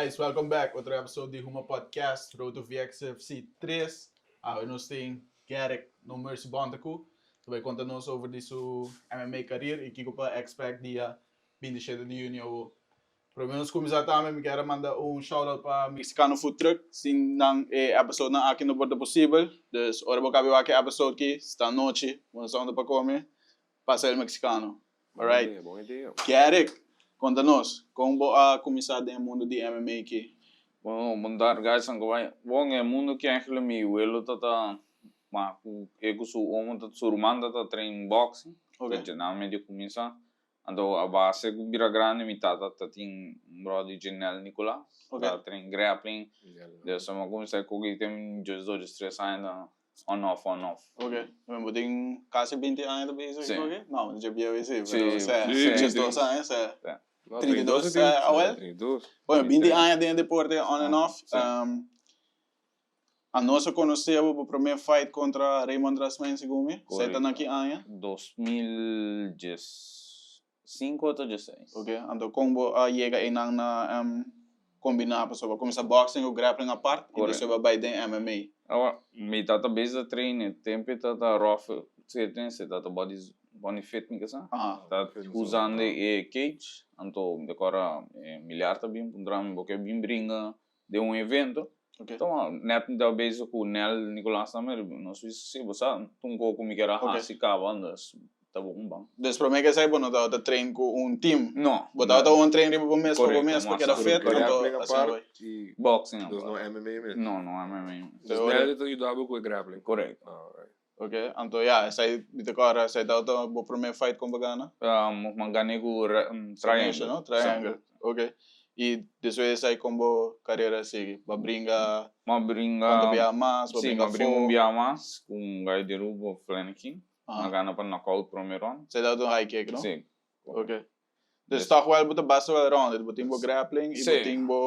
Guys, welcome back. Otro episode di Huma Podcast, Road to VXFC 3. Awe nos tin Garrick No Mercy Bontekoe. Ta bai konta nos over di su MMA career y kiko pa expect dia 27 di juni awo. Prome nos kuminsá tambe mi kier a manda un shout out pa Mexicano Food Truck, sin nan e episode nan aki no por ta posibel. Dus ora bo kabi wak e episode ki, sta nochi, bo no sa unda pa come, pasa El Mexicano. Bon idea, bon idea. Garrick, konta nos, kon bo a kuminsá den e mundu di MMA ki? Bueno, bon tardi guys, anke bai. Bon, e mundu ki eigenlijk mi welo ta ta, ma ku e ku su omo ta, su ruman ta ta train boxing. Ok. Dje nan medio kuminsá. Anto a base ku bira grandi mi tata ta tin un brother di Janel Nicolas, Ok. ta train grappling. Dus mi a kuminsá koki ten 12, 13 aña ta On off, on off. Ok, men bo tin casi 20 aña ta bezig Sí. koki? No, dje bieu esi, Sí, pero osea, sí. 12 aña, osea, Sí. No, 32, 32 tin. awel? 32. Bueno, 20 aña den e deporte on and off. Sí. Anos a conoce bo bo prome fight contra Raymond Rasmijn, segun mi. Esei ta na ki aña? 2015 o 16. Ok, anto kon bo a yega einan na kombiná? Pasobra bo a kuminsá boxing ku grappling apart i despues bo a bai den MMA. Awa, mi tata bezig ta train e tempu e tata rough se tata body body fit mi kasa. Ta usando e cage, anto mi ta kòrda e miliar ta bin puntra mi bo ke bin bringa den un evento. Ok. Toma, net mi tabata bezig ku Nel Nicolas tambe, nos bisa si, bo sa un kos ku mi kier a hasi kaba, dus ta bon ban. Dus prome ke esei bo no tabata train ku un team? No. Bo tabata un train riba bo mes pa bo mes pa keda fit, anto Grappling asina apart bai. i Boxing dus no apart. MMA mes? No, no MMA mes. Dus Nel ta yuda bo ku e grappling? Korekto. Alright. Ok, anto ya, esei mi ta kòrda, esei tabata bo prome fight kon bo gana? Mi a gana ku triangle. Submission, no? Triangle, ok. I despues esei kon bo karera a sigui? Bo a bringa Mi a bringa. kuantu biaha mas? Bo a Si, mi bringa a bringa un afó? biaha mas ku un guy di Aruba, Flanakin. Mi a gana pa knockout prome round. Esei tabata un high kick, no? Si. Ok. Dus toch wel bo ta basta well rounded. Bo tin bo grappling i bo tin bo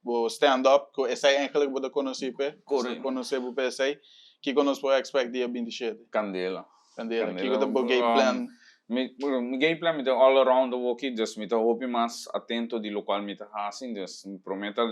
bo stand up ku esei eigenlijk bo ta konosí p'e. Correcto. Konosé bo p'e esei. Kiko nos por expect dia 27? Kandela. Kandela. Kiko ta bo game plan? Mi mi game plan mi ta all around awoki dus mi ta hopi mas atento di lokual mi ta hasi dus mi prome ta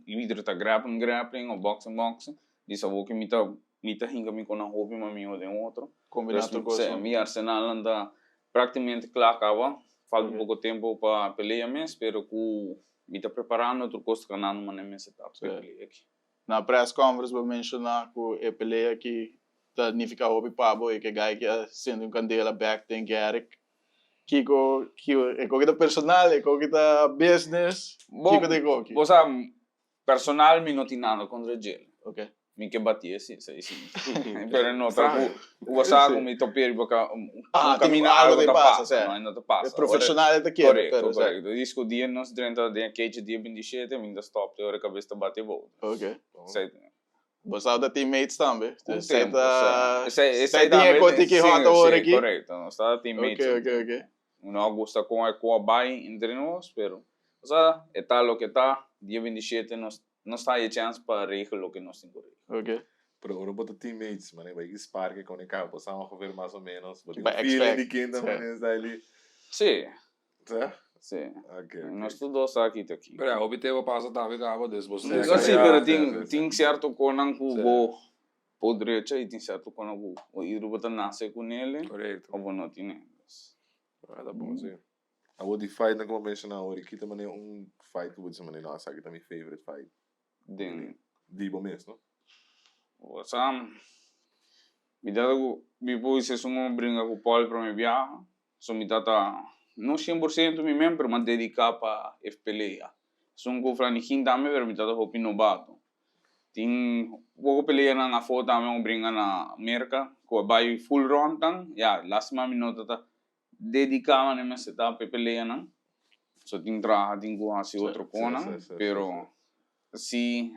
either ta grappling grappling of boxing boxing dis awoki mi ta mi ta hinka mi ku nan hopi mas miho den otro. Kombina tur kos. Mi arsenalnan ta Practicamente cla caba, falta poco tempo pa pelea mes, pero cu mi ta preparando tur cos ta ganando manera mester ta pa e pelea aki. Na press conference bo menciona cu e pelea aki ta nifica hopi pa bo y cu e guy aki a sende un candela bek den Garrick. Kico, kico, e koki ta personal, e koki ta business, kico ta e koki? Bo sa, Personal mi no tin nada contra djel. Ok. Mi ke bati e si, esei si. Pero no ta cu cu bo sa cu mi topia riba ca un Ah, tin camina algo algo ta ta pasa, pasa, sè. no, e no ta pasa. E profesional e ta kere, Correcto, pero sè. correcto. Dis cu dia nos drenta den e cage dia 27 mi ta stop te ora e cabes ta bati abou. Ok. Esei Bo sa ta teammates tambe. Un Esei tempo, ta sè. Esei, esei esei tin e tambe koti ki si, hot awor si, aki. correcto. Nos ta teammates. Ok, ok, ok. No a gusta con e cu a bay entre nos, pero osea, e ta loke ta, dia 27 nos nos ta haya chance pa regel loke nos tin cu regel. Ok. Pero ora bo ta teammates, manera bay ki spark e con e cabo, bo sa ongeveer mas o menos, bo tin Ba un feeling expect, di ken ta sí. manera esta li. Sí. Sí? Sí. Ok, ok. Nos tur dos sa kita aki. Pero ya hopi tempo pasa tambe caba, dus bo Sí, sa. sí, pero Sí, tin sí, sí. tin cierto conan cu Sí. bo por drecha y tin cierto conan cu bo either bo ta nace cu nele Correcto. o bo no tine. Ah, ta bon, sí. Awor di fight nan ku bo menshoná awor, ki ta manera un fight ku bo disa manera, no, esaki ta mi favorite fight? Den. Di bo mes, no? Osea, mi tata ku, mi por bisa esun ku mi bringa ku Paul prome biaha, so mi tata no 100% mi men, pero mi a dediká pa e pelea. Esun ku Flanikin tambe, pero mi tata hopi nobato. Tin poko peleanan afó tambe ku bringa na Merka, ku a bai full round tan, ya, lastima mi no tata dediká manera mester ta pa e peleanan. So tin traha, tin ku hasi otro konan, pero si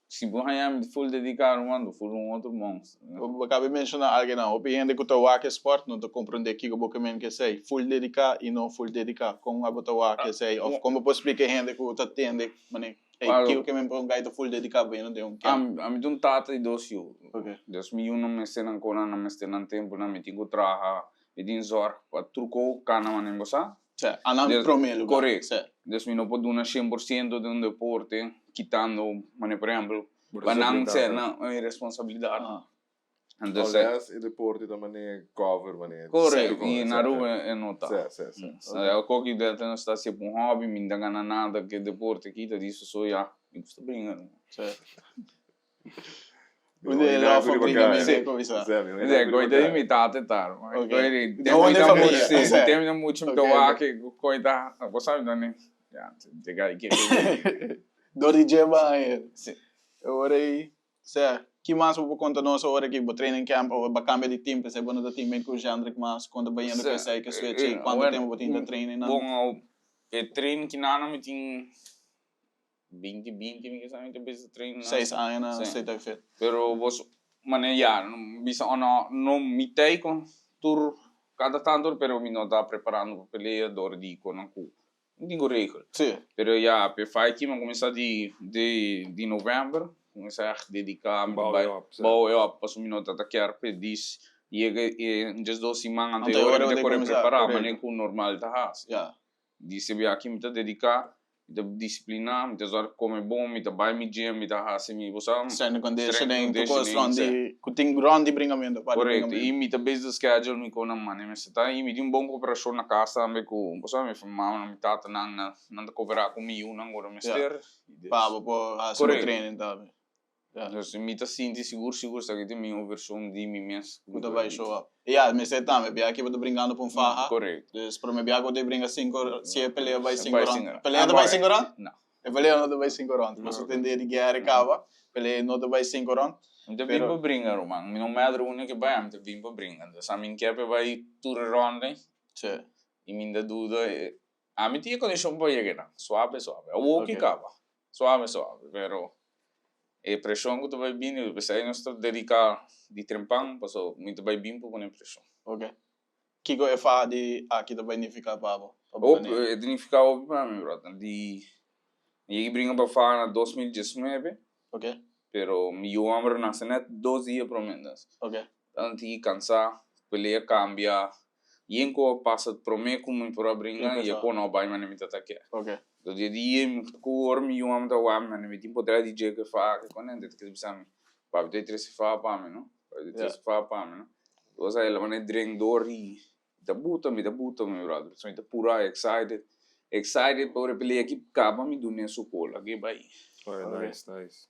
si bo haña mi full dediká ruman, bo full un otro monster. Bo kabe menshoná algennan, hopi hende ku ta wak e spòrt no ta komprondé kiko bo ke men ke esei, full dediká i no full dediká. Kon abo ta wak esei òf kon bo por splika e hende ku ta tende manera Ey, kiko ke men por un gaita full dediká bueno den un camp? Ami ta un tata di dos yu. Ok. Dus mi yunan mester nan konan, nan mester nan tempu, nan mi tin ku traha, mi tin zòrg pa tur kou kana manera bo sa. Sí, anan promé lugar. Correcto. Sí. Dus mi no por duna 100% den un deporte, kitando, manera por ehempel, pa nan ser nan mi responsabilidad. Ah. Entonces, Unless e deporte ta manera cover, manera. Correcto, y na Aruba e no ta. Sí, sí, sí. E koki denter nos ta haci pa un hobby, mi no ta gana nada cu e deporte aki, ta dici so ya, mi gusta bringa. Sí. Un de love for bringa mi se comienza. Sí, koi ta di mi tata ta. Ok. Koi di De onde familia? Sí, Sí. tem na mucho Ok, mi ok. wak koi ta, bo sabi dan ya, te gai ke. Door di djeba ayer. Sí. E ora ei, sea, ki mas bo por konta nos ora ki bo training camp of bo kambia di team, p'esei bo no ta teammate ku Jandrick mas, kon ta bayendo ku esei, ku switch i kuantu tempu bo tin ta training nan? Bon, e train kinana mi tin 20, 20 mi kisa mi ta bisa train na. Seis aña na Sí. State Fit. Pero bos mane ya, bisa o no, no mi tei con tur cada tanto, pero mi no ta preparando pa pelea door di con nan cu no tin cu regel. Sí. Pero ya, pe fight ki mi a cuminsa di di di november, cuminsa echt dedica, mi ta Bouw bay je op, sí. bouw je op, pasobra mi no ta ta kier pe dis yega e 12 siman Anto anterior ora mi ta bo ta core cuminsa, prepara, correcto. mane cu normal ta haci. Ya. Di se biaha mi ta dedica, mi ta disciplina, mi ta zorg come bon, mi ta bay mi gym, mi ta haci mi, bo sa? Strength and conditioning, Strength tur cos conditioning, rond di, cu tin rond di bringamento, apart di Correcto, bringamento. y mi ta base di schedule mi con nan mane mester ta, y mi tin un bon cooperacion na cas tambe cu, bo sa, mi mama, mi tatanan, nan ta coopera cu mi yunan ora mester. Pa bo por haci bo Correcto. training tambe. Ja. Dus mi ta sinti sigur sigur sa ki ta mi version di mi mes. Ku ta bai show up. Ya, mester tambe, bia aki bo ta bringando pa un faha. Correcto. Dus prome bia ku bo ta bringa sinku, si e pelea bai sinku Bai round. sinku round. Pelea ta bai sinku round? No. E pelea no ta bai sinku round. Pasobra tin dia di guera e kaba, pelea no ta bai sinku round. Mi ta bin pa bringa, ruman. Mi no mèdra unda ke bai, mi ta bin pa bringa. Dus ami ke pa bai tur e round ei. Sí. I mi ta duda, ami tin e kondishon pa yega einan. Suave, suave. Awor ki Ok. kaba. Suave suave, pero e presion ku ta bai bini, p'esei nos ta dediká di trempan, paso mi ta bai bin pa pone presion. Ok. Kiko e faha di aki ta bai nifiká pa bo? Pa bo Hopi, manera? e ta nifiká hopi pa mi, brother. Di, mi yega bringa pa faha na 2019. Ok. Pero mi yu homber nase net dos dia prome, entonces. Ok. Tanti ki kansá, pelea kambia, yen ku a pasa promé ku mi por a bringa i e ku no bai manera mi ta ta ke. Ok. Entonces dia di e ku ora mi yu homber ta wak mi manera mi tin poder di dje ku e faha ku kone, entonces ta keda bisa mi, papi ta e trese faha pa mi no, papi ta e trese faha pa mi no. Entonces el a manera drink dor i mi ta buta, mi ta buta mi brother, pasobra mi ta pura excited, excited pa ora e pelea aki kaba mi dun'e su kola ke bai. Nice, nice.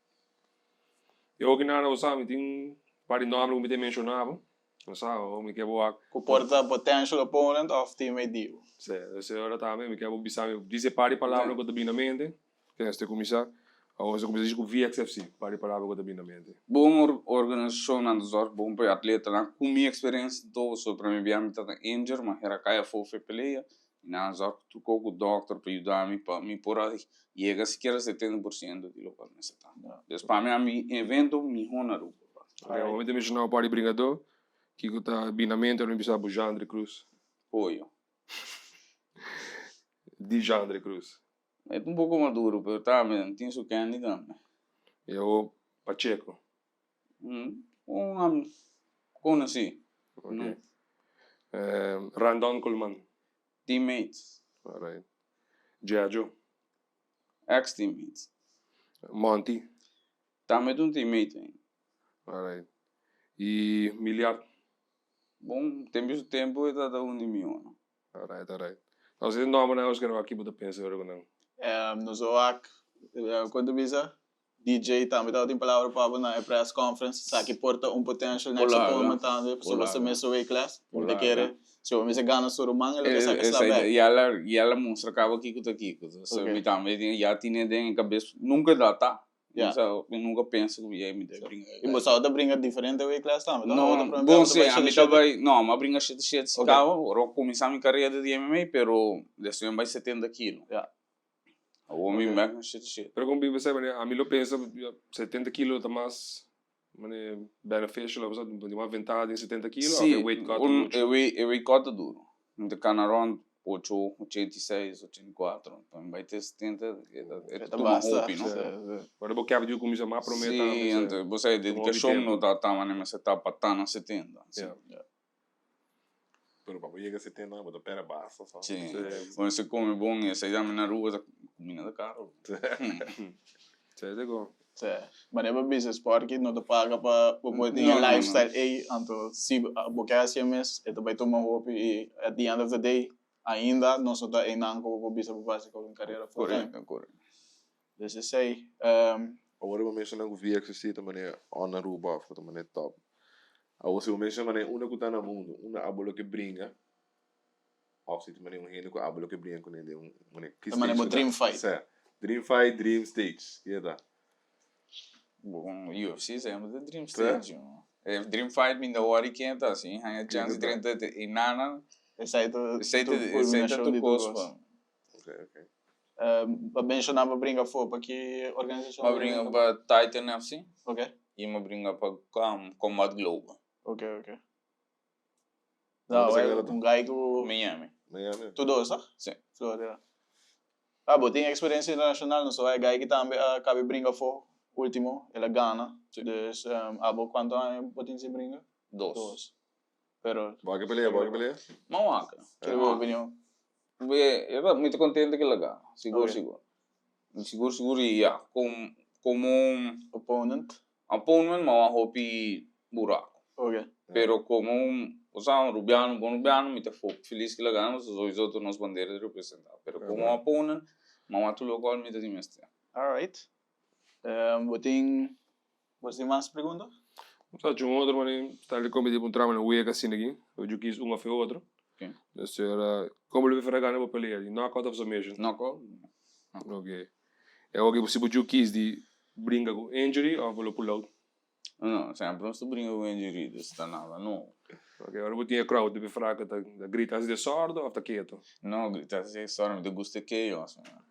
E oki nada bo sa mi tin par di nomber ku mi ta menshoná bo. Bo sa o mi ke bo wak. Ku por ta potential opponent of teammate di bo. Si, ese ora tambe mi ke bo bisa mi dise par di palabra ku ta bini na mente. Ken esei kuminsá? Awor esei kuminsá disi ku VXFC, par di palabra ku ta bini na mente. Bon organisashonnan ta zorg bon pa e atletanan. Ku mi eksperensia todo sobre mi bia mi ta ta injure, ma hera kai afó fe pelea. I nan a zorg tur kos ku dòkter pa yuda mi pa mi por a yega sikiera 70% di lokual mester ta. Dus pa mi ami evento mihó na Aruba. Oke, awor mi ta menshona un par di bringadó kiko ta bini na mente ora mi bisa bo Jandre Cruz. Pollo. Di Jandre Cruz. E ta un poko maduro pero tambe tin su candy tambe. I awor Pacheco. Un ami konosí. Oke. Randon Coleman. Teammates. Alright. Jejo. Ex teammates. Monty. Tambe ta un teammate ainda. Alright. I Miliard. Bon, tempu su tempu e ta ta un di mihónan. Alright, alright. Nou, si e nòmbernan nos kere wak, ki bo ta pensa ora ku nan? Nos a wak, kon ta bisa? DJ tambe tabatin palabra pa bo na e press conference. Sa ki por ta un potential next opponent tambe pasobra bo ta mester weight class. Mi ta kere si bo mester gana su ruman e lo ke sa ke sta bek. Ya la ya la mustra caba kico ta kico. So mi tambe ya tine den e cabes nunca da ta. Mi nunca pensa cu mi ta bringa. Y bo sa ta bringa diferente weight class tambe? No, bon si ami ta bay no mi a bringa shete shete si caba ora a cuminsa mi carera di MMA pero despues mi bay 70 kilo. Awor mi bek na shit shit. Pero kon biba esei ami lo pensa 70 kilo ta mas mane beneficial of tin mas ventaha den 70 kilo of e weight cut ta mucho? Si, e weight cut ta duro. Mi ta kana rond ocho, 86, 84, pa mi bai te 70 e ta tuma hopi no. Ora bo kèp di kuminsá mas promé tambe. Si, anto bo sa e dedikashon no ta ta mane mester ta pa ta na 70. Pero pa bo yega 70 bo ta pera basta so. Si. Bueno si come bon y esey tambe na Aruba ta cuminda ta caro. Si ta go. Si. Manera bo bisa sport ki no ta paga pa bo por tin e lifestyle ey anto si bo ke haci e mes e ta bay tuma hopi y at the end of the day ainda nos no ta eynan cu bo por bisa bo basa cu un carera full time. Correcto, correcto. Dus esey. Awor bo menciona cu VXC ta manera on Aruba of cu ta manera top. Awor si bo menciona manera unda cu ta na mundo, unda abo lo ke bringa of si ta manera un hende cu abo lo ke bringa cune den un manera ki Ta manera stage bo cu ta? dream fight. Sè, dream fight, dream stage, kier ta? Bon, UFC semper ta dream stage. E dream fight mi no worry ken ta, si haña chance di drenta e nana, Esei ta esei ta tur esei ta culminacion tur di tur cos cos. pa. Ok, ok. Bo menciona bo bringa afo pa ki organisacion? M'a bringa pa Titan FC. Ok. Y m'a bringa pa Combat Global. Ok, ok. No, well, un guy cu. Miami. Miami. Tur dos, toch? Si. Florida. Ah, bo tin experiencia internacional, no so e guy ki tambe a cabe bringa afo ultimo, el a gana. Si. Dus, abo cuanto aña bo tin sin bringa? Dos. Dos. Pero. Bo a ke pelea, bo a ke pelea? M'a wak. Kere bo opinion? Be, yo ta muy contento ke laga, sigur Ok. sigur. Sigur sigur y ya, com, como un Opponent. opponent m'a wak hopi buraco. Ok. Pero como un, osea un rubiano, bon rubiano, mi ta feliz ke laga, pasobra sowieso ta nos bandera ta representa. Pero como opponent, m'a wak tur locual mi ta tin mester. Alright. Bo tin Bo tin mas pregunta? Sa cu un otro mane sta li competi pa un trama na wega asina aki, bo dju kis un of e otro. Nos era, como lo prefera gana bo pelea, di knockout of submission? Knockout. Ok. E awor si bo dju kis di bringa cu injury of bo lo pull out? No, semper nos ta bringa cu injury, dus ta nada nobo. Ok, ora bo tin e crowd, bo prefera cu ta grita asi de sordo of ta keto? No, grita asi de sordo, mi ta gusta e chaos, man.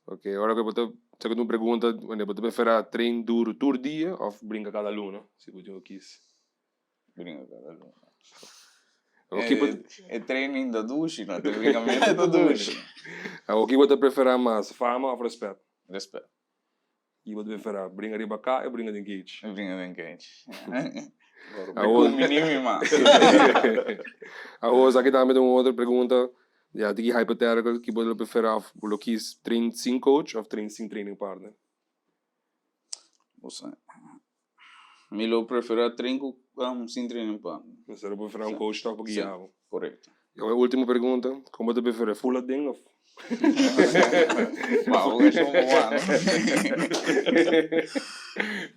Ok, ora ku bo ta saka un pregunta, bo ta preferá train duru tur dia òf brinka kada luna, si bo tin kis? Brinka kada luna. Awor ki bo. E training ta dushi, no? E brinkamentu ta dushi. Awor ki bo ta preferá mas, fama òf rèspèt? Rèspèt. Ki bo ta preferá, brinka riba ka o brinka den cage? Brinka den cage. Awor. Kumbiní mi mas. Awor esaki tambe ta un otro pregunta. Ya tiki hypothetical ki bo lo prefera of bo lo kies train sin coach of train sin training partner? Bo sa, mi lo prefera train cu sin training partner. Bo lo prefera un coach tok pa guia bo? Si, corecto. Y awor e ultimo pregunta, con bo ta prefera full aden of? Wao, bo shon bo wak.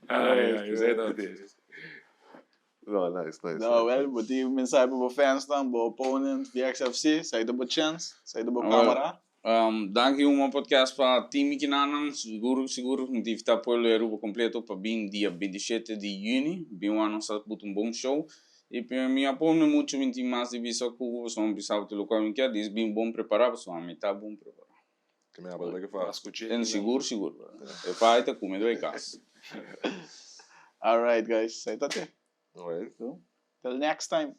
Ay, ay, esey ta difícil. No, nice, nice. No, well, bo tin mensahe pa bo fansnan, bo opponent di XFC, esei ta bo chance, esei ta bo camera. Danki Huma Podcast pa tin mi kinanan, sigur sigur mi ta invita pueblo di Aruba completo pa bin dia 27 di juni, bin wak nos ta buta un bon show y mi a pone mucho mi tin mas di bisa cu bo pasobra mi bisa bo tur locual mi kier dis bin bon prepara pasobra mi ta bon prepara. Ke mi habla ke fas. Sigur sigur e fai ta cume dor e cas. Alright guys, esei ta te. Alright. Till next time.